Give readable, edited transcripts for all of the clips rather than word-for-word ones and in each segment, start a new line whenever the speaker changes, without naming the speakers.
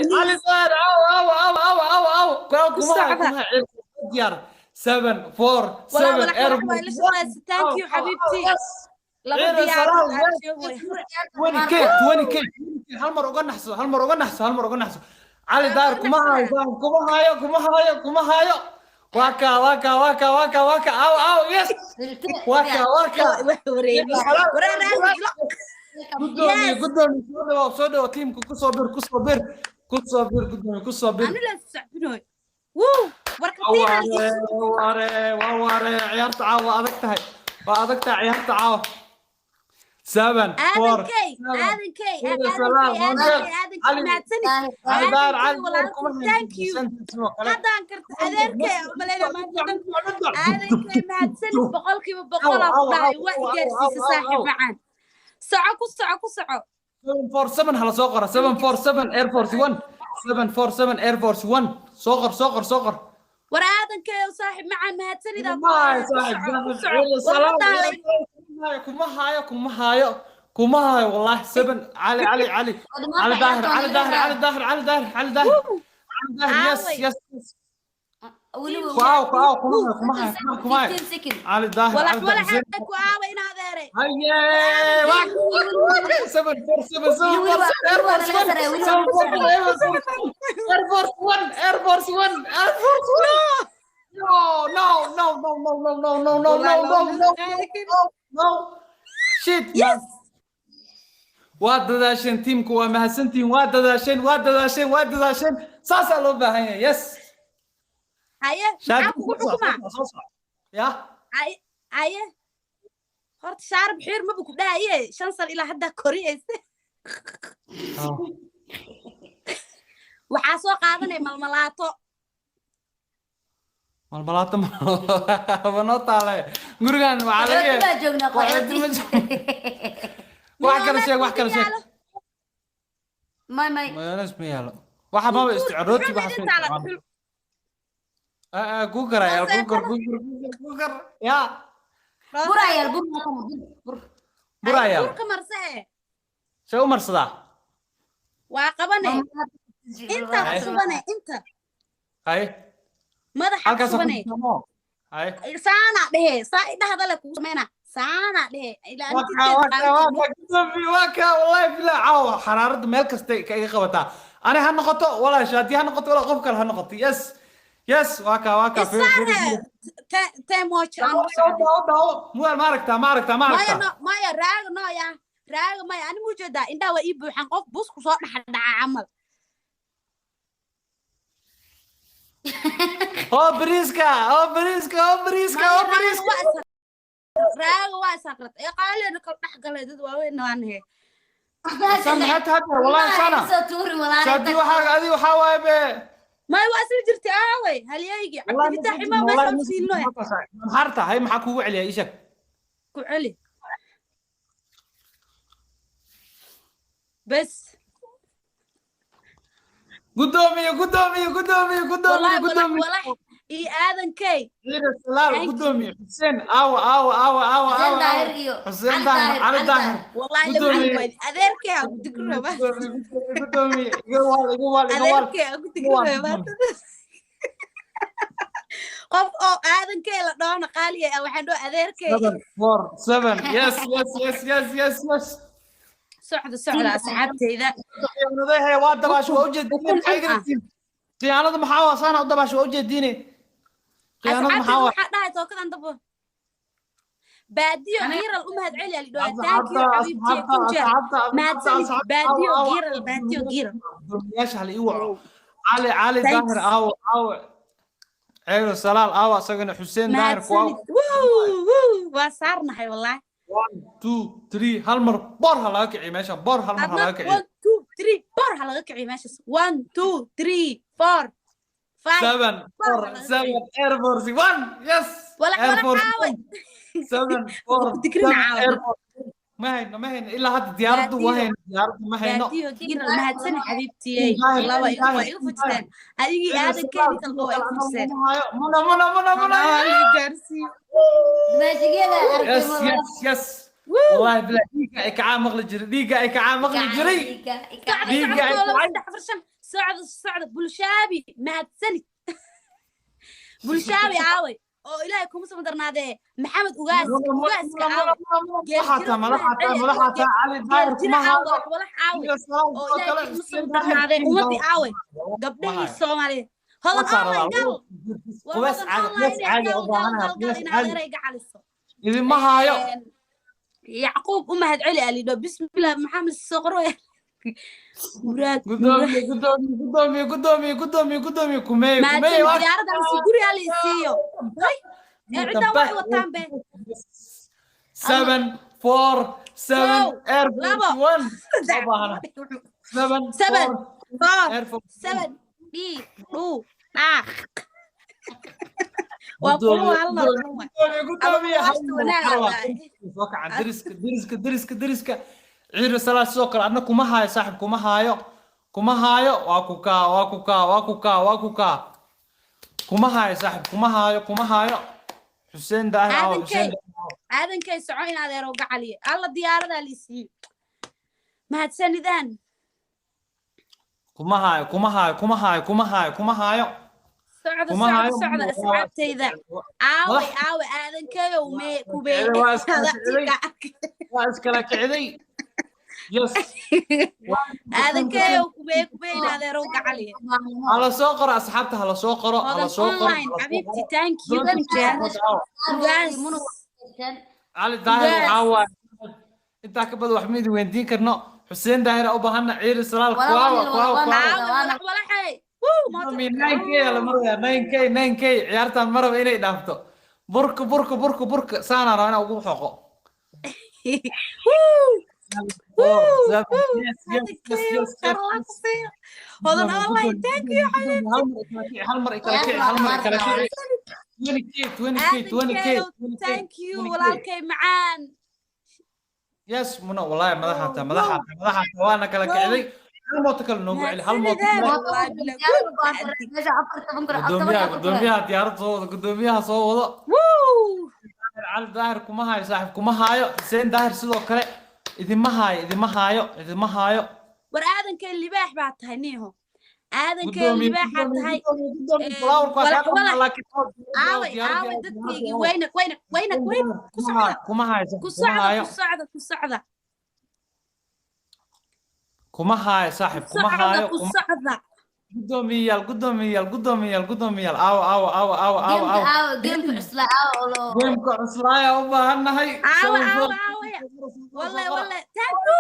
Cali Daahir, aw aw aw aw aw aw
Ku
kuma hayo
socda.
Kuma hayo diyaar 7 4
Walaa
7
walax
Air
walax waa ila shaqeysa. Thank you xabiibti. Laba
Ciidan
diyaarad
salaam,
aad sheegay.
20K, 20K, hal mar uga naxso, hal mar uga naxso, hal mar uga naxso. Cali Daahir kuma hayo, Daahir kuma hayo, kuma hayo, kuma hayo. Waa ka, waa ka, waa ka, waa ka, waa ka, aw aw, yes, waa ka, waa ka.
Wax wareegi wareer.
Gudoomiye, gudoomiye, soo dhawow, soo dhawow. Tiimka kusoo bir, kusoo bir, kusoo bir, gudoomiye, kusoo bir.
Ani la sacbinoy wuu warka.
Waa ware, ware, waa ware. Ciyaarta caawa waa adag tahay, waa adag tahay ciyaarta caawa. 7 4
Aadankay, aadankay,
Salaam,
aadankay, aadankay,
Cali-
mahadsanid.
Cali Daahir, Cali
Aadankay.
Daahir kuma
Walaalkay, thank you. Haddaan karta adeerkay umaleyna maanta dhan. Aadankay, mahadsanid, 100% aa ku dhahay. Waa i gaarsiisa saaxiib macaan. Soco, ku soco, ku soco.
747 hala soo qora, 747 Air Force 1, 747 Air Force 1, soo qor, soo qor, soo qor.
War aadankay oo saaxiib macaan, mahadsanid aa ku
Kuma hayo
dhahay. Ku
saaxiib
soco, ku
saaxiib
soco.
Ciidan
War
salaam
hadaan
kuma hayo, kuma hayo, kuma hayo wallahi. 7 Cali, Cali, Cali, Cali Daahir, Cali Daahir, Cali Daahir, Cali Daahir, Cali Daahir, Cali Daahir, yes.
Aaway.
Yes, waaw waaw, kuma hayo, kuma hayo, kuma hayo.
15 second.
Cali Daahir.
Walax.
Cali Daahir.
Walax ku aawa in adeeray.
Haye, 7 4 7 7 7 4 Air Force 1, 7 4 Air Force 1, Air Force 1, Air Force 1, Air Force 1. No, no, no, no, no, no, no, no, no, no, no, no, no, no, shit man.
Yes.
Waa dadaasheen tiimku, waa mahadsantihiin, waa dadaasheen, waa dadaasheen, waa dadaasheen. Saasaa loo baahan yahay, yes.
Haye, maxaa kugu xukumaa?
Ya.
Haye, haye, horta shaarib xiir maba ku dhahaye, 5 sano ilaa haddaa koriyayse. Waxaa soo qaadanaya malmalaato.
Malmalaato ma noo taale gurigan? Waxaa laga
Qaxooti baa joognaa,
qaxooti ma
qaxooti.
Wax kale sheeg, wax kale sheeg.
May, may.
Mayonnaise ma yaalo, waxa maba isticmaal rooti, waxa
Idin taala dhuxul.
Ku karaya, ku kar, ku kar, ku kar ya.
Burayaal, bur bur.
Burayaal.
Burka marse.
See u marsadaa?
Waa qabane, intaa ku shubane, inta.
Hay.
Madaxa ku
halkaas
shubane.
Hay.
Saanaa dhehe, saa idhahda le kugu sameyna, saanaa dhehe ilaa
Waka waka waka, gudoomiye, waka. Wallahi bilaa caawa xaraaradda meel kasta ka iga qabataa. Ani ha noqoto, walaa shaadi ha noqoto, walaa qof kale ha noqoto. Yes, waka waka, fiiri fiiri fiiri.
Temoch aan
Daawo
u socday.
daawo daawo, muwaal, ma aragtaa, ma aragtaa, ma
maya
aragtaa?
No maya, raaga no ya raaga maya. Ani muu jeedaa, indhaha waa ii buuxan, qof bus ku soo dhex dhaca camal.
Oo bariiska, oo bariiska, oo bariiska, oo
maya raaga
bariiska.
Waa is raaga, waa isaqrat ee qaalina kala dhex galay, dad waaweyn waan he.
San maxay tahay wallahi sana
Soo tuurin walaal.
Shaadi, waxaa adi waxaa waaye be.
Maya, waa isla jirtay. Aaway halyeygii Cabdifitaax imaa meesha u siino?
Maxaa tahay? Maxaa kugu celiya? Ii sheeg.
Ku celi bes.
Gudoomiye, gudoomiye, gudoomiye, gudoomiye.
Wallahi walax.
Gudoomiye.
Walax iyo aadankey.
Ciidan Salaal.
Thank you.
Gudoomiye Xuseen, aawa aawa aawa aawa
Xuseen
aawa.
Daahir iyo
Xuseen
Cali
Daahir.
Daahir,
Cali
Cali
Daahir.
Daahir.
Wallahi lama
Gudoomiye.
waadi adeerkey aan ku digraba.
Gudoomiye, iga waal, iga waal, iga waal.
Adeerkey aan ku digraba maanta. Qof oo aadankey la dhoona qaaliya ah, waxaan dhoo adeerkey.
7 4 7, yes yes yes yes yes yes.
Socda, socda asxaabteyda.
Khiyaanadaha waa dabaasho, waa ujeediine.
Ukun
Maxay
cun ah.
garatiin khiyaanada? Maxaa waa saana u dabaasho? Waa ujeediine khiyaanada maxaa
Asxaabteyda
waa?
Waxaa dhahay tookadan dabo baadiyo giiral u mahad celi ali dhawaa. Thank you xabiibtiye, kun jeer mahadsanid. Baadiyo giiral, baadiyo giiral.
Gudoomiyaasha hala ii waco. Cali, Cali
Thanks.
Daahir aawo, aawo Ceelo Salaal aawo, isagana Xuseen Daahir kuwa.
Mahadsanid. Wuu wuu, waa saarnahay wallahi.
1 2 3, hal mar boor ha laga kiciyo meesha, boor hal mar ha
adna
laga kiciyo.
1 2 3, boor ha laga kiciyo meeshaas. 1 2 3 4 5.
7
Boor
4
ha laga
7 Air Force 1, yes.
Walax
Air
walax
Force
aaway.
7 4
Digrin
7
caawa.
Air Force ma hayno, ma hayno ilaa hadda diyaaraddu waa
Baadiyo.
hayno, diyaaraddu ma hayno.
Baadiyo giiral, mahadsanid xabiibtiyey.
Daahir,
Wallah waa iga waa
Daahir,
iga fujiseen adigii
Ciidan
aadankey
Salaal,
ninkalba waa iga fujiseen.
Muna muna muna muna.
Allah gaarsiiyo.
Dumaashigada arkay.
Yes yes yes, wallahi bilaa dhiigga ay kacaa maqli jiray, dhiigga ay kacaa maqli jiray.
Socda.
Dhiigga ay
Socda, laba
kacay.
3 4 5. Socda, socda. Bulshaabi, mahadsanid. Bulshaabi aaway? Oo Ilaahay kuma sama darnaadee. Maxamed Ugaas, Ugaaska aaway?
Madaxaata, madaxaata, madaxaata. Cali Daahir
Geeljira
kuma
aaway?
haayo.
Walax aaway?
Iyo salaam
Oo
sidoo
Ilaahay
kale
kuma
Xuseen
sama
Daahir
darnaadee. Ummadii aaway? Gabdhihii
Mahaya.
Soomaaliyeed, Hodan Online, gal war.
Qubays
Hodan
caadi,
Online
qubays caadi
gal
u
gal
baahanahay,
gal gal
qubays
inaad
caadi.
ereyga caliso.
Idinma haayo.
Yacquub u mahad celi alidho. Bismillah, maxamed soqro Muraad.
Gudoomiye, gudoomiye, gudoomiye, gudoomiye, gudoomiye, gudoomiye, kumey, kumey.
Mahadsanid. Diyaaradda mise guri hala isiiyo? Hay, ee ciddaa waxay wataan be.
7, 4, 7,
Kow,
Air Force
labo,
1 ma baahana. 7,
7,
4,
4,
Air Force.
7, dhii dhuu dhaaq waa kuwa hal mar
Gudoomiye, gudoomiye,
Ama
hal
washta
mar
wanaag
waxaa rabaa.
tahay.
Soo kacan deriska, deriska, deriska, deriska ciiro salaad sidoo kale. Adna kuma haayo, saaxib, kuma haayo, kuma haayo. Waa ku kaa, waa ku kaa, waa ku kaa, waa ku kaa. Kuma haayo, saaxib, kuma haayo, kuma haayo. Xuseen Daahir aawo?
Aadankay.
Xuseen Daahir aawo?
Aadankay, soco in adeero gacaliye. Alla, diyaaradaa liisiiyo. Mahadsanidaan.
Kuma haayo, kuma haayo, kuma haayo, kuma haayo, kuma haayo.
Socda.
Kuma
Socda.
haayo.
Socda, asxaabtayda. Aaway, aaway Aadankayow? Mee kubee?
Waa iskala kicday, waa iskala kicday, yes.
Aadankayow, kubee, kubee in adeero gacaliye.
Hala soo qoro, asxaabta, hala soo qoro, hala
Hodan
soo qoro.
Online, xabiibti, thank you kun jeer. Ugaas.
Cali Daahir.
Ugaas.
Waxaa waaye intaa ka badan wax ma idin weydiin karno. Xuseen Daahir u baahana, ciiri salaal kuwaawa, kuwaawa, kuwaawa.
Aaway walax walaxay? Wuu mooto.
9K la maraya, 9K, 9K. Ciyaartan maraba inay dhaafto. Burka, burka, burka, burka saanaa rabaa inaan ugu xoqo.
Wuu.
4, 7, yes, yes, yes, yes, yes.
Hodan Online, thank you.
Hal mar ikala kici, hal mar ikala kici. 20K, 20K, 20K.
Aadankeedow, thank you, walaalkay macaan.
Yes, Muna, wallahi madaxaata, madaxaata, madaxaata. Waana kala kicday. Hal mooto kale noogu celi, hal mooto kale.
Mahadsanideen, wallahi bilaa guul baa.
Gudoomiyaha, gudoomiyaha diyaarad soo wado, gudoomiyaha soo wado.
Wuu.
Cali Daahir kuma hayo, saaxib, kuma haayo. Xuseen Daahir sidoo kale idinma haayo, idinma haayo, idinma haayo.
War aadankay, libaax baa tahay niiho. Aadankay,
Gudoomiye,
libaaxaa tahay.
gudoomiye, gudoomiye, flowerku waa
walax
kaa
walax.
laakiin
Aaway, aaway dadkaygii? Wayna, wayna, wayna, wayna ku socda.
Kuma hayo,
Ku
saaxib, kuma
socda.
haayo.
Ku socda, ku socda.
Kuma haayo, saaxib,
Ku
kuma
socda.
haayo.
Ku
Kuma
socda.
Gudoomiyayaal, gudoomiyayaal, gudoomiyayaal, gudoomiyayaal, aawa, aawa, aawa, aawa, aawa, aawa?
Gameka cuslaa aawa oo
Gameka cuslaaya u baahannahay.
Aawa?
7,
Aawa?
4.
Aawa? Walle, walle, thank you.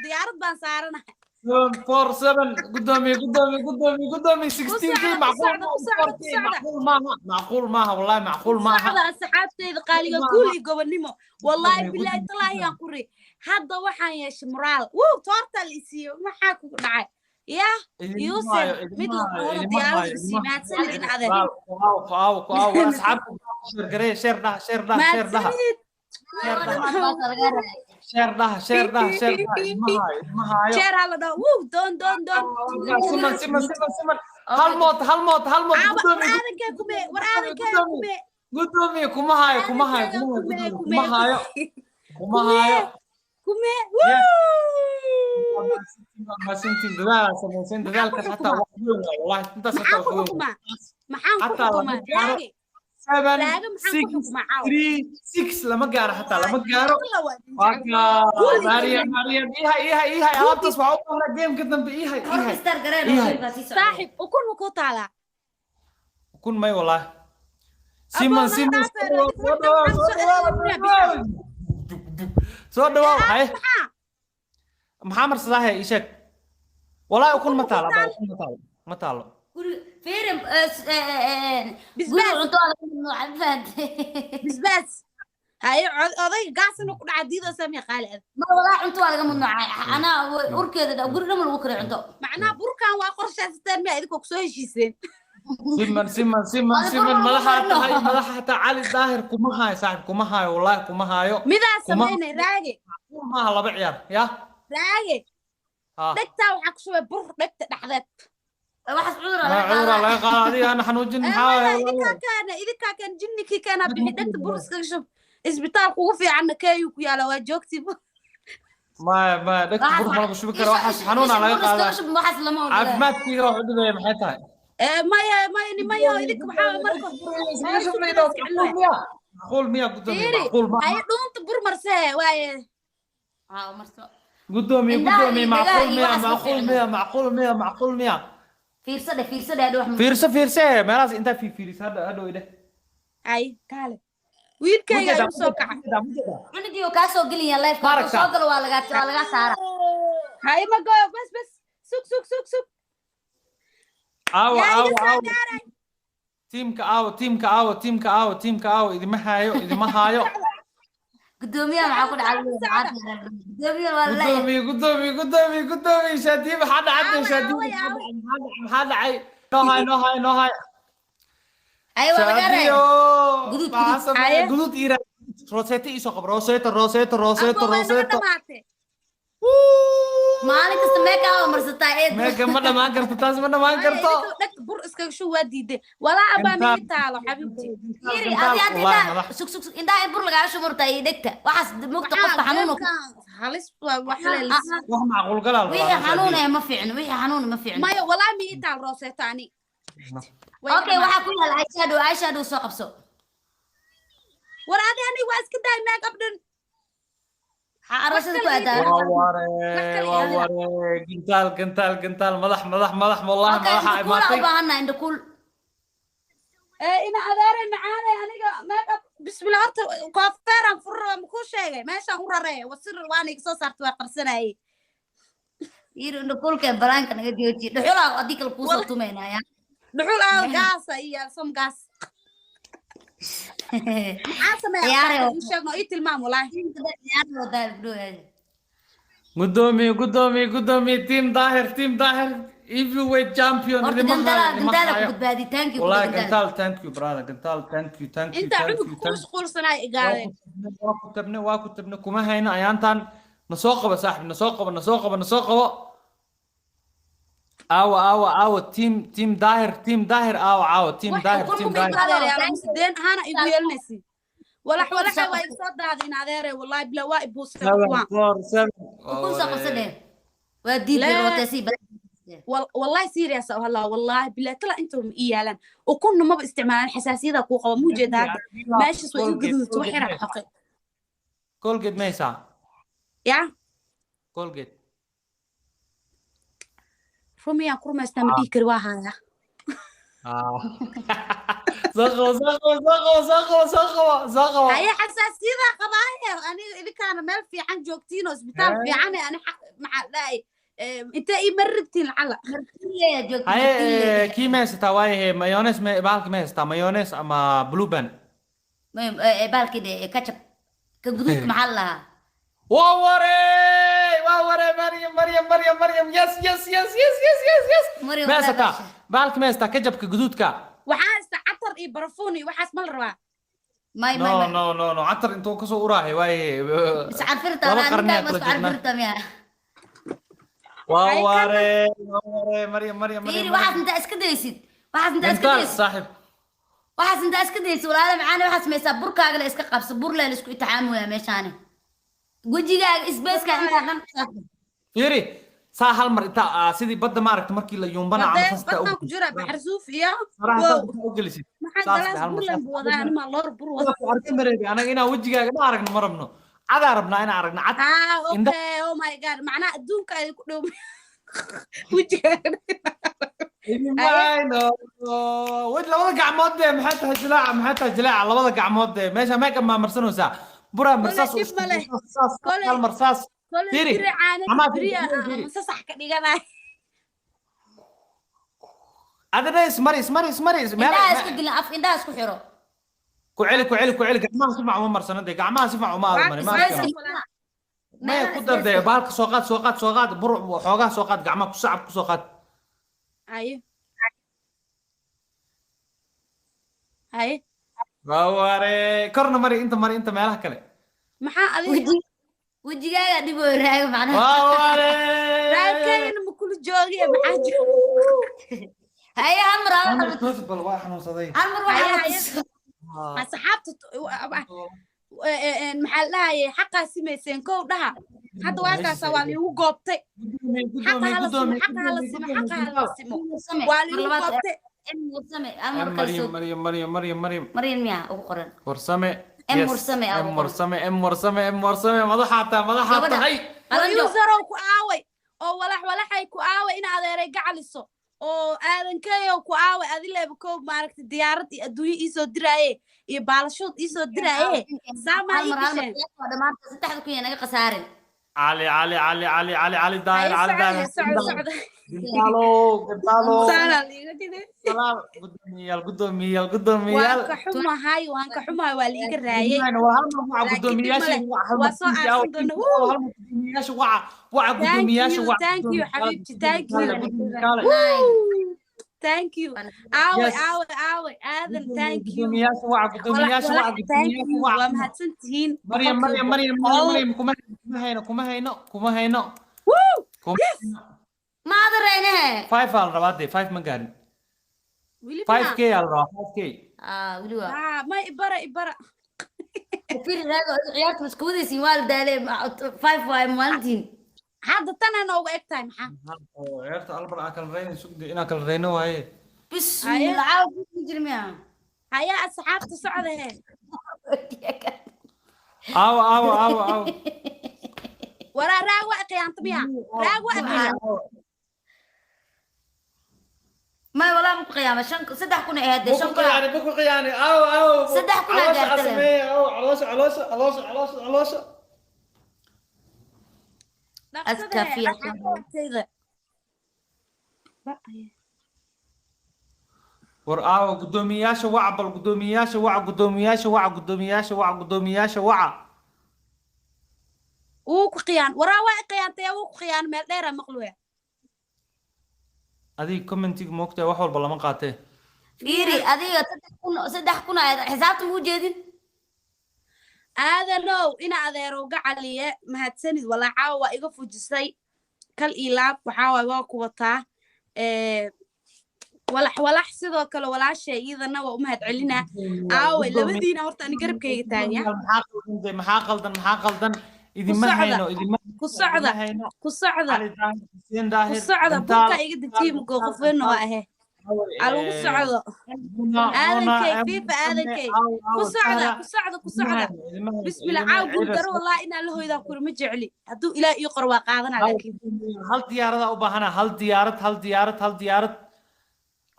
Diyaarad baan saaranahay.
7, 4, 7. Gudoomiye, gudoomiye, gudoomiye, gudoomiye. 16K.
Socda, ku
macquul
socda, ku socda, ku
4K.
socda.
Macquul maaha, macquul maaha, wallahi macquul maaha.
Socda, asxaabtayda qaaliga. Guul iyo gobonnimo, wallaahi
Gudoomiye,
bilaahi
gudoomiye.
Talaahi aan ku ri hadda waxaan yeeshay moraal. Wuu toorta la isiiyo. Maxaa kugu dhacay yah?
Idinma
Yuusuf,
haayo, idinma
mid la
haayo,
qooro
idinma
diyaarada
haayo,
isii.
idinma
Mahadsanid in adeer.
Waaw, waaw, waaw. Asxaabta, share garee, share dhaha, share dhaha, share dhaha.
Mahadsanid.
Share dhaha, share dhaha, share dhaha, share dhaha. Idinma haayo, idinma haayo.
Jeer hala dhaho. Wuu, doon, doon, doon.
Siman, siman, siman, siman. Hal moot, hal moot, hal moot.
Aawa, war.
Gudoomiye.
Aadankay kume? War aadankay kume?
Gudoomiye, kuma haayo, kuma haayo, kuma haayo.
Kume?
Gudoomiye,
Kume?
kuma haayo, kuma haayo.
Kume?
Mahadsantiin, dadaal samaysan, dadaalkaas xataa wax weyn waay, wallahi intaas xataa
Maxaan ku
wax weyn.
xukumaa? Maxaan ku
Xataa lama
xukumaa?
gaaro.
Raage.
7,
Raage, maxaan ku
6,
xukumaa caawa?
3, 6. Lama gaaro, xataa lama gaaro. Waa kaa Mariam, Mariam, ihay, ihay, ihay. Alaabtaas waxaa u baahnaa gameka dambe. Ihay, ihay, ihay.
Saaxib, ukun ma ku taalaa?
Kun may, wallahi. Siman, siman, soo dhawaw, soo dhawaw, soo dhawaw, soo dhawaw. Haye.
Maxaa?
Maxaa marsadaa? He, ii sheeg. Wallahi ukun ma taalo, abaa, ukun ma taalo, ma taalo.
Bisbaas.
Cunto laga mamnuuca, ma fahantay?
Bisbaas haye. Odayga gaas inuu ku dhaca diidoo samee qaali adag.
Ma, walaa, cunto waa laga mamnuucay. Anaa urkeeda guri dhan lagu kariyo cunto.
Macnaha burkan waa qorshaysateen miya idinkoo kusoo heshiiseen?
Siman, siman, siman.
Adi
Siman.
burka
Madaxaa
lagu
tahay
karino.
madaxa hataa. Cali Daahir kuma haayo, saaxib, kuma haayo, wallahi kuma haayo.
Midaa
Kuma
samaynay, Raage.
Macquul maaha laba ciyaar ya.
Raage.
Ha.
Dhegtaa waxaa ku shubay bur dhegta dhexdeed.
Waxaas cudur
Ma cuduraa laga qaada? Adiga ana xanuujin, maxaa
wala
waaye?
Idinkaa keena, idinkaa keena, jinnikii keenaa bixi. Dhegta bur iskaga shub. Isbitaalka ugu fiicanna keeyuu ku yaala, waa joogtii.
Maya, maya, dhegta bur ma lagu shubi karo, waxaas xanuunaa laga qaadaa.
Waxaas lama ogola.
Caafimaadkiiga wax u dhibaya maxay tahay?
Maya, maya, nimayo, idinka maxaa marka
Macquul miya, gudoomiye?
Fiiri,
Macquul ma
haye, dhuunta bur marsee waaye.
Haa, marso.
Gudoomiye,
Indhaha
gudoomiye,
iyo dhagaha
macquul
iyo
miya?
waxaas ma
Macquul
fiicna.
miya? Macquul miya? Macquul miya?
Fiirsade, fiirsade, hadhow wax
Fiirso, fiirse, meelahaas intaa fiirfiirisa, hadha hadhow idheh.
Ay, kaale, wiilkayga ayuu soo kacay.
Cunugii oo kaa soo gelaya live.
Ma aragtaa?
Soo galo, waa lagaa saara.
Haye, ma goyo, bas, bas, sug, sug, sug, sug.
Aawa?
Yaa
Aawa?
iga soo
Aawa
gaaray?
Tiimka aawa? Tiimka aawa? Tiimka aawa? Tiimka aawa? Idima haayo, idima haayo.
Gudoomiyaha maxaa ku dhacay? Gudoomiyaha waa la
Gudoomiye, gudoomiye, gudoomiye, gudoomiye Shaadiye, maxaa dhacay?
Aaway,
Shaadiye,
aaway, aaway.
maxaa dhacay? Noo haay, noo haay, noo haay.
Ay, waa lagaa reebay.
Shaadiyo.
Guduud,
maxaa
guduud.
sameeyay?
Haye.
Guduud iira, roseto iisoo qab, roseto, roseto, roseto.
Abba, way naga
Roseto.
dhamaatay.
Maalin kasta meekaa waa marsataa, eed.
Meeka ma dhamaan karto, taas ma dhamaan
Maya,
karto.
idinka dhegta bur iskaga shub, waa diiday walaa abaa.
Gantaal.
Mii taalo, xabiibti.
Fiiri,
Gantaal,
adi hadda
wallahi
indhaha
madax.
Sug, sug, sug, indhaha in bur lagaaga shubmurtaa iyo dhegta waxaas mugta qofka xanuun
Halis waa wax leelis.
Wax macquul galaa la
Wixii
rabaa.
xanuun eh ma fiicno, wixii xanuun ma fiicno.
Maya, walaa mii taal rooseeto ani. Way
Okay,
dhamaatay.
waxaa ku yaal eyeshadow, eyeshadow soo qabso.
War adi, aniga waa iska daay make up dhan.
Maxaa arashada ku
kale
aadaa?
Waa ware, waa ware, gantaal, gantaal, gantaal, madax, madax, madax, wallahi.
Okay,
Madaxa
indhakuul aa
imaatay.
u baahanaa, indhakuul.
Ina adeeray macaanay, aniga make up, bismillah, horta koofeeraan furra ma kuu sheegay meeshaan u raree wasir waana iga soo saartay, waa qarsanayay.
Yiri, indhakuulka baraanka naga jooji, dhuxulaa adii kale kuusoo tumaynaya.
Dhuxul aa gaasa iyo som gaas maxaa sameeya?
Ciyaare.
Ii sheegno, ii tilmaam walaahi.
Ciyaar wadaa gabdhow.
Gudoomiye, gudoomiye, gudoomiye, team Daahir, team Daahir, heavyweight champion.
Horta
Idima
gantaala
hayo, idima
gantaala ku
hayo.
badbaadi, thank you.
Wallahi.
Gantaal.
Gantaal, thank you brother, gantaal, thank you, thank you.
Intaa
Thank
cunug
you,
ku
thank you.
mashquulsanaa igaadeen.
Waa ku tabne, waa ku tabne, kuma hayno ayaantan. Na soo qabo, saaxib, na soo qabo, na soo qabo, na soo qabo. Aawa, aawa, aawa team, team Daahir, team Daahir, aawa, aawa team Daahir, team Daahir?
Adeeryaal, sideen ahaana igu yeelanaysi walax walaxa waa iga soo daadin adeere, wallahi bila waa ibuusay
Seven,
kuwaan.
four, seven.
Ukun soo qabso dheh, waa diiday.
Laa.
Rootesi.
Wallahi serious ah wallah, wallahi bila tala inta ma ii yaalaan, ukunna maba isticmaalaan, xasaasiyada kuu qaba muu jeedaa hadda meeshas waa igu gaduudta wax yaraa xoqay.
Colgate ma haysaa?
Yaa?
Colgate.
Rumiyaan ku rumaystaa, ma dhihi kari, waa haayaa.
Ah. Soo qabo, soo qabo, soo qabo, soo qabo, soo qabo, soo qabo.
Haye, xasaasiyada qabaaye, aniga idinkaana meel fiican joogtiin oo isbitaal fiican ani maxaa dhahay, intee ii mari rabtiin lacala?
Haye, kii ma haysataa? Waayahe, mayonnaise ma bahalki ma haysataa, mayonnaise ama Blue Band?
Baalkii dhe, ketchup ka guduudka maxaa la lahaa?
Waa waree, waa waree, Maryam, Maryam, Maryam, Maryam, yes, yes, yes, yes, yes, yes, yes.
Maryam,
Ma
waa
haysataa
dhashay.
Bahalki ma haysataa, ketchupka guduudka?
Waxaa haysta catar iyo barafuun iyo waxaas, ma la rabaa?
May, may.
No.
May.
No, no, no, catar intuu kasoo uraahay waayahe.
Iscarfirta.
Laba qarni
ninkaa
aan
ma
kula
isku
joognaa.
carfirta miya?
Waa
Ay,
waree, waa waree, Maryam, Maryam,
Fiiri,
Maryam.
waxaas intaa iska daysid, waxaas intaa iska
Gantaal
daysid.
Saaxib.
Waxaas intaa iska daysid, walaala macaane, waxaad samaysaa burkaaga la iska qabso, bur la isku itixaamaya meeshaani, wejigaaga isbeeska intaa dhan.
Fiiri, saa hal mar intaa sidii badda maaragta markii la yuumbana ama
Wadee
saas intaa
badnaan ku jira baxar suuf iyo
faraha
wow.
saas intaa u gelisid.
Maxaa
Saas
galaas
hal mar
burlan
saas.
buu wadaa, anima loor bur wada.
Ku arka mareebi anaga inaan wejigaaga dhan aragno ma rabno, cadaa rabnaa inaan aragno cad.
Ah, okay, oh my God, macnaha adduunka ay ku dhow wejigaaga.
Mayno wej labada gacmood dee, maxay tahay jilaaca, maxay tahay jilaaca labada gacmood dee, meesha make up maa marsanaysaa, buraa marsaas.
Kole dhib ma leh.
Saas hal mar saas.
Kole
Fiiri.
biri caana
Amaa
biriya
fiiri, fiiri.
sasax ka dhiganay.
Adina ismari, ismari, ismari.
Indhaha isku gelin, af indhaha isku xiro.
Ku celi, ku celi, ku celi, gacmaha si fiican uma marsano dee, gacmaha si fiican uma aada mari ma
Isbeeska.
arkano. Maya, ku dar dee, bahalka soo qaad, soo qaad, soo qaad, bur xoogaa soo qaad, gacmaha ku sacab ku soo qaad.
Haye, haye.
Ware, korna mari, inta mari, inta meelaha kale.
Maxaa adiga?
Wejigaaga dhib oo raaga macnaha.
Ware.
Raagkayna ma kula joogiya, maxaa jira?
Haye, hal mar hal mar.
Bal waa xanuunsaday.
Hal mar
Haye,
waxaa
haye.
la
Asxaabta Maxaa la dhahayay, xaqaa simayseen kow dhaha. Hadda waa kaasaa, waa liigu goobtay. Xaqa hala simo, xaqa hala simo, xaqa hala simo.
Warsame.
Waa
Mar
liigu
labaad.
goobtay.
M Warsame hal mar kale.
Maryam.
Soo
Maryam, Maryam, Maryam, Maryam.
Maryam miyaa ugu qoran?
Warsame.
M.
Yes.
Warsame aa
M
ugu qoran.
Warsame, M Warsame, M Warsame, madaxaa tahay, madaxaa
Gabadha.
tahay.
Qalanjo.
Userow ku aaway oo walax walaxay ku aaway, in adeeray gacaliso oo aadankeeyow ku aaway, adileeba kow maaragtay diyaarad iyo adduunyo iisoo diraaye iyo baalashood iisoo diraaye, saamaa
Hal
ii
mar, hal mar.
gasheen.
Waa dhamaanta, 3000 yaa naga khasaarin.
Cali, Cali, Cali, Cali, Cali, Cali Daahir.
Haye.
Cali Daahir.
Socda, socda, socda.
Gantaalo, gantaalo.
Saanaa liiga dhigay.
Salaam, guddoomiyayaal, guddoomiyayaal,
Waan
guddoomiyayaal.
ka xumahay, waan ka xumahay, waa liiga raayay.
Waa hal mar waca.
Laakiin dhib
Guddoomiyayaasha
male.
waca hal
Waa
mar.
soo aarsan doona. Wuu.
Hal mar guddoomiyayaasha waca, waca.
Thank
Guddoomiyayaasha
you.
Waca.
Thank you, xabiibti, thank you.
Guddoomiyayaal.
Woo! Thank you. Aaway?
Yes.
Aaway, aaway Aadan? Thank you.
Guddoomiyayaasha waca.
Walax
Guddoomiyayaasha
walax
waca.
thank
Guddoomiyayaasha
you. Waa
waca.
mahadsan tihiin.
Maryam.
Boqolkiiba
Maryam, Maryam.
boqol.
Maryam, kuma hayno, kuma hayno, kuma hayno,
Woo!
kuma
Yes.
hayno.
Maada reynahe.
5 aa la rabaa dee, 5 ma gaarin.
Weli
5K aa la rabaa, 5K.
Ah, weli waa.
Ah, ma ibara, ibara.
Firi raago, ciyaarta isku wadaysiin, waa la daalay. 5 waaye maalintiin.
Hadda tana nooga eg tahay maxaa?
Ciyaarta albar aan kala reyno, sugde inaan kala reyno waaye.
Bismillah, caawa ku jiri miyaa?
Hayaa, asxaabta, socda he.
Aawa, aawa, aawa, aawa?
Waraa, raag waa qiyaanta miya? Raag waa qiyaan.
May, walaa ma ku qiyaama shan, 3000 ay ahayd dee,
Maku
5000.
Qiyaani, maku qiyaani. Aawa, aawa?
3000 aa
Caloosha
gaarta leh.
Sameeye, aawa caloosha, caloosha, caloosha, caloosha, caloosha.
Dhaqsada he.
Askafiya.
Asxaabtayda.
War aawa guddoomiyayaasha? Waca bal guddoomiyayaasha, waca guddoomiyayaasha, waca guddoomiyayaasha, waca guddoomiyayaasha, waca.
Wuu ku qiyaan, waraa, waa qiyaantay, wuu ku qiyaan, meel dheera maqluya.
Adiga commentiga moogtahay, wax walba lama qaatee.
Fiiri adiga, 3000, 3000 ahayd, xisaabta muu jeedin.
Aadanow, ina adeerow gacaliye, mahadsanid walaa, caawa waa iga fujisay, kal iyo laab. Waxaa waay, waa ku wataa. Walax walax sidoo kale walaashay iyadana waa u mahad celinaa. Aaway labadiina horta ani garabkayga taagnya?
Maxaa qaldan? Maxaa qaldan? Maxaa qaldan? Idima
Socda.
hayno, idima
Ku socda.
idima hayno.
Ku socda.
Cali Daahir, Xuseen
Ku
Daahir.
socda.
Gantaal.
Burka iga dejiye, mugo qof weyn waa ahe, alagu socdo. Aadankay fiifa, aadankay, ku socda, ku socda, ku socda. Bismillah, caaw guul daro wallahi inaan la hoydaa kuri ma jecli. Hadduu Ilaah ii qoro waa qaadanaa, laakiin
Hal diyaarada u baahana, hal diyaarad, hal diyaarad, hal diyaarad.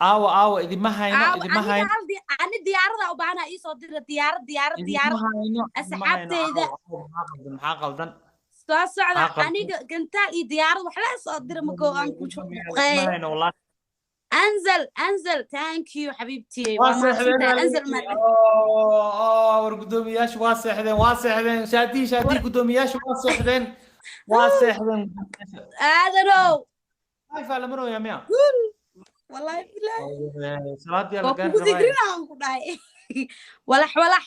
Aawa, aawa? Idima hayno.
Caaw
Idima
aniga
hayno.
Hal ani diyaarada u baahanaa, ii soo dira diyaarad, diyaarad,
Idima
diyaarad.
hayno, idima hayno.
Asxaabteyda.
Aawa, aawa, maxaa qaldan? Maxaa qaldan?
Soo socda.
Maxaa qaldan?
Aniga gantaal iyo diyaarad wax la soo dira mago aan ku
Idima
juqeey.
hayno wallahi.
Anzal, anzal, thank you xabiibtii.
Waa
Waa
seexdeen.
mahadsantahay, anzal ma
War guddoomiyaashu waa seexdeen, waa seexdeen. Shaadii, shaadii, guddoomiyaashu waa seexdeen, waa seexdeen guddoomiyaasha.
Aadanow.
5 aa la marooyaa miya?
Wallahi bilahi.
Salaadii aa la
Waa
gaari
kugu
rabaaye.
digrina aan ku dhahay. Walax walax,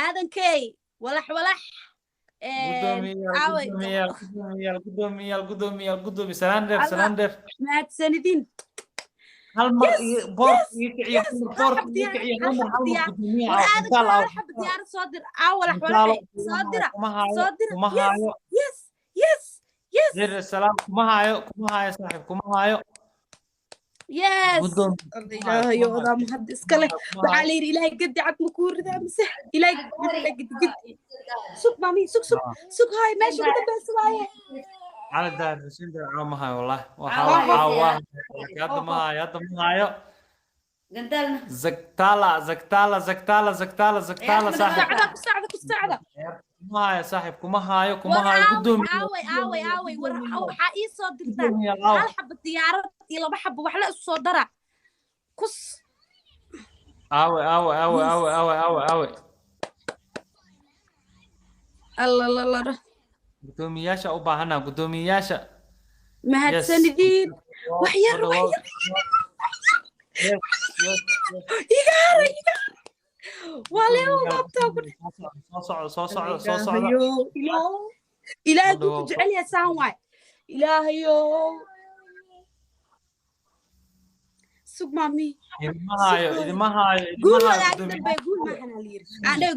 aadankey, walax walax.
Guddoomiyaal.
Aaway?
Guddoomiyaal, guddoomiyaal, guddoomiyaal, guddoomiyaal, guddoomiy, salaan dheer.
Allah.
Salaan dheer.
Mahadsanidin.
Hal mar iyo boorka ii kiciya.
Yes.
Hal mar
Hal
boorka
xab
ii
diyaarad,
kiciya.
hal
Hal mar,
xab
hal mar.
diyaarad.
Guddoomiyaha
War
aaw.
aadankey,
Gantaal aaw.
hal xab diyaarad soo dir. Aa, walax
Gantaalo.
walaxay soo dira.
Kuma haayo.
Soo dira.
Kuma
Yes.
haayo.
Yes.
Dir salaam, kuma haayo, kuma haayo saaxiib, kuma haayo.
Yes.
Guddoom.
Allah, ilaahayo, odaa mahad iska leh. Waxaa la yidhi Ilaahay gadi cad ma kuu ridaa mise Ilaahay gadi gadi gadi. Sug mami, sug, sug, sug. Hay, meesha ugu dambeysa waaye.
Cali Daahir, Xuseen Daahir, caawa ma haayo wallahi. Waxa
Caawa
caawa
ma
waa hadda ma haayo, hadda ma haayo.
Gantaalna.
Zagtala, zagtala, zagtala, zagtala, zagtala.
Ciyaarta.
Saaxiib.
Socda, ku socda, ku socda.
Kuma haayo saaxiib, kuma haayo, kuma
War
haayo.
aaway?
Guddoomiye.
Aaway, aaway, aaway? War waxaa ii soo dirtaan
Guddoomiyaal aaw.
hal xaba diyaarad iyo laba xaba wax la isu soo dara kus.
Aawe, aawe, aawe, aawe, aawe, aawe, aawe?
Allalalala.
Guddoomiyaasha u baahanaa, guddoomiyaasha.
Mahadsanidin. Wax yar, wax yar.
Yes.
Iga hara, iga hara, waa leewa goobtaa ku.
Soo socda, soo socda, soo socda.
Ilaahayow, ilaah, ilaahay
Soo
kuu ku
dhawow.
jecel yahay saan waay. Ilaahayow, sug maami.
Idima haayo, idima haayo,
Guul
idima haayo.
wadaag
Guddoomiye.
dambe guul maahan la yiri aan dhahay.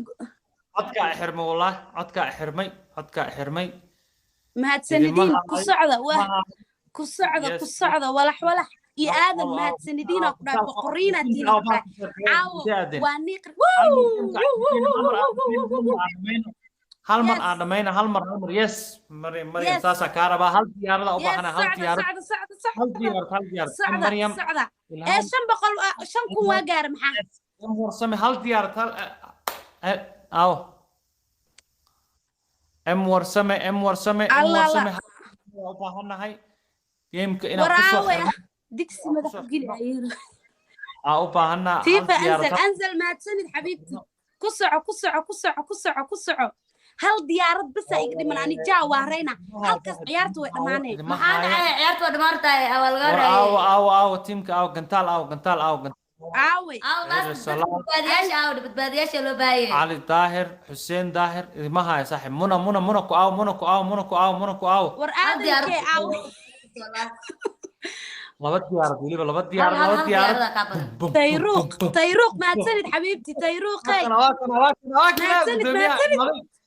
Codkaa xirmay, wallahi codkaa xirmay, codkaa xirmay.
Mahadsanidiin, ku socda, waa ku socda, ku socda. Walax walax iyo aadan, mahadsanidiin ku dhahay, boqoriina tiina ku dhahay. Caawo waa niiqri.
Hal mar aan dhamayna, hal mar, hal mar. Yes, Maryam, Maryam, saasaa kaa rabaa. Hal diyaarada u baahana, hal diyaarad, hal diyaarad, hal diyaarad. Maryam,
socda ee 500, 5000 waa gaara maxaa?
Warsame, hal diyaarad, hal aw M Warsame, M Warsame, M Warsame u baahannahay gameka inaan kusoo
Waraawe, digsi madax u geli ayuu
aa u baahanaa.
Fifa, anzal, anzal, mahadsanid xabiibti. Ku soco, ku soco, ku soco, ku soco, ku soco. Hal diyaarad basa iga dhiman, ani jaa waa reyna halkaas, ciyaarta way dhammaaneen.
Maxaa dhacay? Ciyaarta waa dhammaantahay, waa laga
raayay. Aawo, aawo, aawo tiimka, aawo gantaal, aawo gantaal, aawo gantaal.
Aaway?
Aawo badbaadiyaasha, aawo badbaadiyaasha loo baahayay.
Cali Daahir, Xuseen Daahir, idima haya saaxiib. Muna, Muna, Muna ku aawo, Muna ku aawo, Muna ku aawo, Muna ku aawo.
War aadankee aawo?
Laba diyaarad weliba, laba diyaarad, laba diyaarad.
Tayruuq, Tayruuq, mahadsanid xabiibti, Tayruuqey. Mahadsanid, mahadsanid.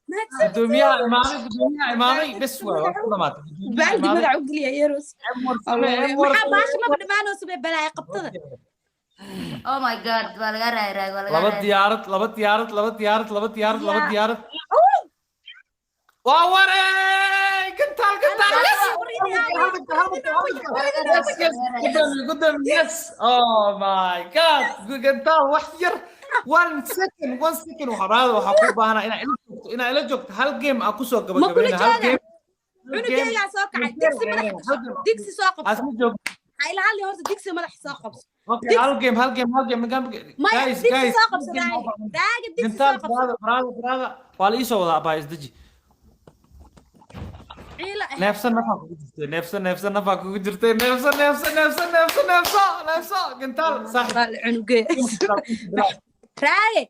Gudoomiyaha imaaday, gudoomiyaha imaaday, bes waay, waa ku dhamaatay.
Baaldi madax u geliya yeros. Maxaa baasha maba dhamaanayso bay balaaya qabtada.
Oh my God, waa laga raay raay, waa laga.
Laba diyaarad, laba diyaarad, laba diyaarad, laba diyaarad, laba diyaarad. Waa warey, gantaal, gantaal, yes, yes, gudoomiye, gudoomiye, yes. Oh my God, gantaal, wax yar, one second, one second. Waxaa raada, waxaa ku baahanaa inaa ila joogto, inaa ila joogto. Hal game aa kusoo gabagabayna, hal game.
Cunugeygaa soo kacay, digsi madax, digsi soo qabso.
Asma joog.
Ha ila hadli horta, digsi madax soo qabso.
Okay, hal game, hal game, hal game.
Maya.
Guys,
digsi
guys.
Soo qabso, Raage, Raage, digsi soo qabso.
Brother, brother, brother, waa la iisoo wadaa. Abaa, isdeji.
Ciila.
Neefsan, nafaa kugu jirtay, neefsan, neefsan, nafaa kugu jirtay, neefsan, neefsan, neefsan, neefsan, neefso, neefso, gantaal saaxib.
Waa la cunugee. Raage,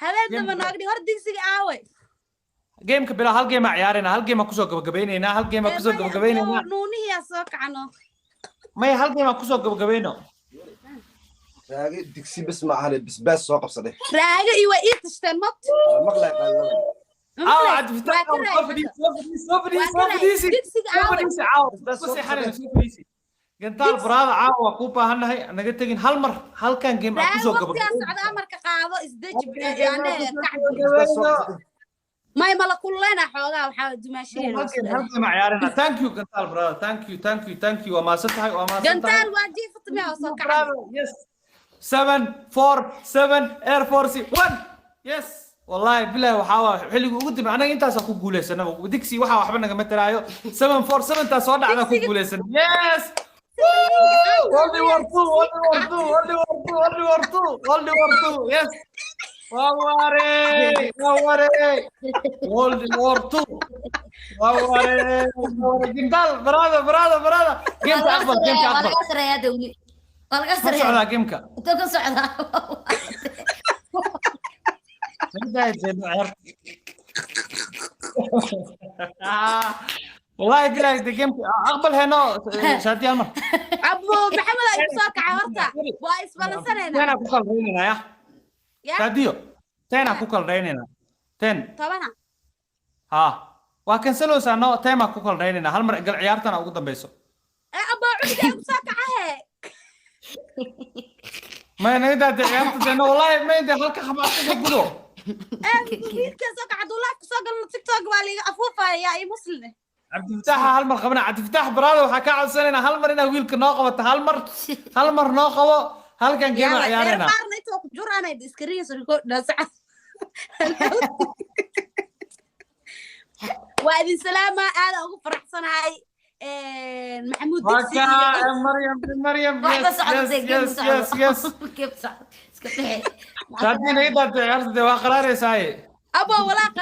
habeen damba noogdhi hor, digsiga aaway?
Gameka bilaa, hal game aa ciyaarayna, hal game aa kusoo gabagabaynaynaa, hal game aa kusoo gabagabaynaynaa.
Nuunihiyaa soo kacano.
Maya, hal game aa kusoo gabagabayno.
Raage, digsi bes ma ahane, bisbaas soo qabsaday.
Raage iyo waa ii tashteen mot.
Maqlay qaylada.
Caawa Cabdifataax, soo fadhiisi, soo fadhiisi, soo fadhiisi, soo fadhiisi.
Digsiga
soo
aaway?
Fadhiisi caawa ku seexanayna, soo fadhiisi. Gantaal, brother, caawa waa kuu baahannahay, naga tegin. Hal mar halkan game aa
Raage,
kusoo
waqtigaa
gabagabayno.
Socda, amarka qaado, isdeji.
Bisbaas soo qabsaday.
May, mala kululeyna xoogaa, waxaa dumaashiheen.
Hal game, hal game aa ciyaarayna. Thank you gantaal, brother, thank you, thank you, thank you. Waa mahadsan tahay, waa mahadsan tahay.
Gantaal waa jiifatmiya oo soo kacay.
Brother, yes, 7 4 7 Air Force One, yes. Wallahi bilahi, waxaa waa xilligii ugu dambe anaga intaasaa ku guuleysanaba. Digsi waxaa waxba nagama taraayo. 7 4 7 taa soo dhacda, ku guuleysan. Yes, World War Two, World War Two, World War Two, World War Two, World War Two, yes. Waa warey, waa warey, World War Two, waa warey, waa warey. Gintaal, brother, brother, brother, gameka aqbal, gameka
waa
aqbal.
Laga sareeyaa dawli, waa laga
Ma
sareeyaa.
socdaa gameka?
Intuu ka socdaa?
Naga daaya jeedno ciyaarta. Wallahi bilahi, de gameka aqbal heno shaadi hal mar.
Abo Maxamed aa igu soo kacay horta, waa isbalansanayna.
10 aa ku kala reynaynaa ya.
Ya.
Shaadiyo, 10 aa ku kala reynaynaa, 10.
10.
Ha, waa kansaloosaa, no, 10 aa ku kala reynaynaa. Hal mar gal ciyaartana ugu dambeyso.
Ee abo, cunuga igu soo kaca he.
Maya, naga daade ciyaarta deeno, wallahi may de halka xamaasada gudo.
Ee wiilkaa soo kaca, hadduu live kusoo galno TikTok waa liiga afuufaya yaa ii muslim.
Cabdifataaxa hal mar qabana. Cabdifataax, brother, waxaa kaa codsanaynaa hal mar inaad wiilka noo qabato, hal mar, hal mar noo qabo, halkan game aa ciyaaraynaa.
Qaarna inta ku juraanay iskariis record saca. Waa idin salaama, aad ugu faraxsanahay Maxamuud
waa
Digsi.
kaa Maryam, Maryam.
Waxba
Yes.
socdo.
Yes, yes, yes, yes.
Game socdo, iska bixi.
Shaadiyo, naga daade ciyaarta dee, waa qaraaraysaaye.
Abo walaa qara.